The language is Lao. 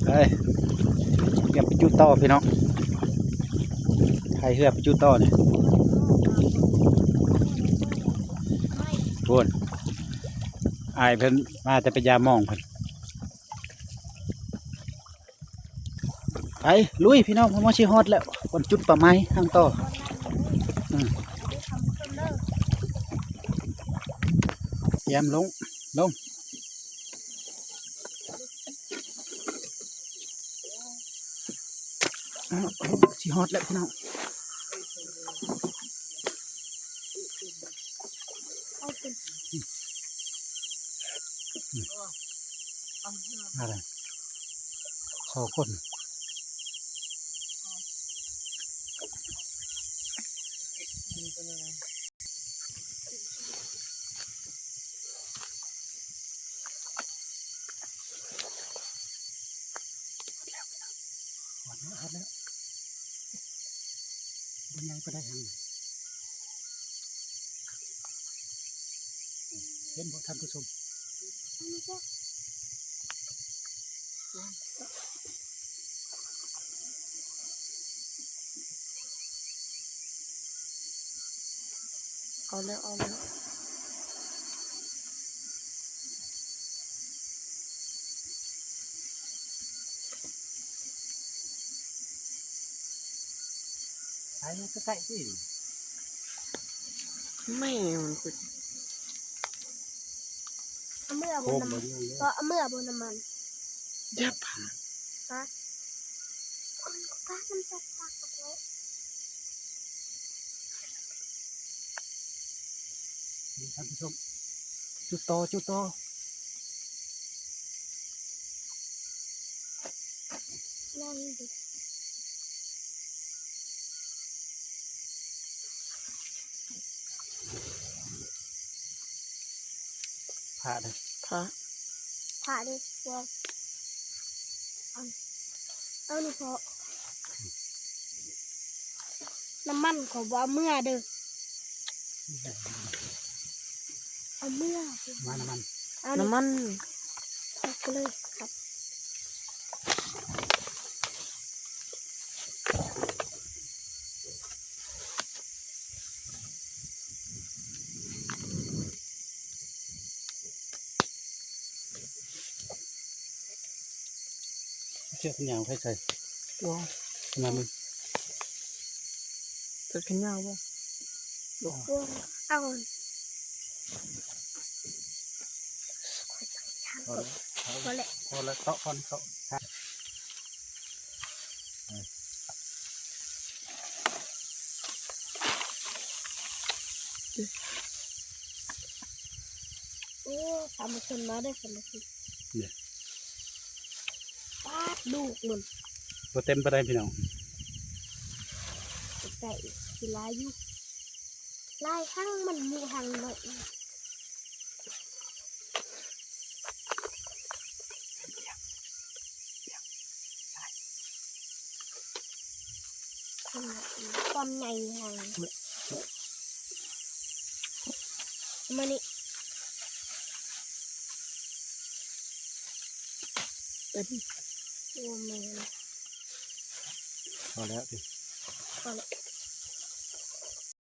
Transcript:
ໄປ ກຽມໄປຈຸຕໍ່ພີ່ນ້ອງ ພາຍເຮືອໄປຈຸຕໍ່ນີ້ ພຸ້ນ ອ້າຍເພິ່ນມາແຕ່ໄປຢາມມອງເພິ່ນ. ໄປລຸຍພີ່ນ້ອງ ເຮົາມາຊິຮອດແລ້ວ ບ່ອນຈຸດປາໄມ້ທາງຕໍ່. ອືມ ກຽມລົງ ລົງ ອ້າວ ຊິຮອດແລ້ວພີ່ນ້ອງ. ອືມ ອືມ ອາ ສອງຄົນ ຮອດແລ້ວ ຮອດແລ້ວ ບໍ່ໃຫຍ່ປານໃດຫັ້ນ ເຫັນບໍ່ທ່ານຜູ້ຊົມ? ເອົາແລ້ວ ເອົາແລ້ວ. ໄປໃກ້ໆ ຕິ ແມ່ມັນຄື ເອົາເມືອບໍ່ນ້ຳມັນ ເອົາເມືອບໍ່ນ້ຳມັນ ຢ່າປາ ຮະ ມັນກໍປາ ມັນຈະປາກັບເຮົາ. ນີ້ທ່ານຜູ້ຊົມ ຈຸດຕໍ່ ຈຸດຕໍ່ ພະເດີ້ ພະ ພະເດີ້ ເອົາ ເອົານີ້ພໍ ນ້ຳມັນຂໍບໍ່ເອົາເມືອເດີ້ ເອົາເມືອ ມານ້ຳມັນ ເອົານີ້ ນ້ຳມັນ ເອົາໄປເລີຍຄັບ. ເຊືອກແຂນຍາວໃຜໃສ່? ບໍ່ ມາມຶງ ເຊືອກແຂນຍາວບໍ່? ບໍ່ ບໍ່ ເອົາ ພໍແລ້ວ ພໍແລ້ວ ເທາະກ່ອນ ເທາະ. ໂອ້ ສາມຄົນມາເດີ້ ສາມຄົນ ນີ້ ປາດ ລູກມັນ ບໍ່ເຕັມປານໃດພີ່ນ້ອງ ແຕ່ຊິຫຼາຍຢູ່ ຫຼາຍທັງມັນຢູ່ຫັ້ນເນາະ. ຄວາມໃຫຍ່ຫັ້ນ ມານີ້ ເອີ ໂອ້ແມ່ນ ພໍແລ້ວຕິ ພໍແລ້ວ.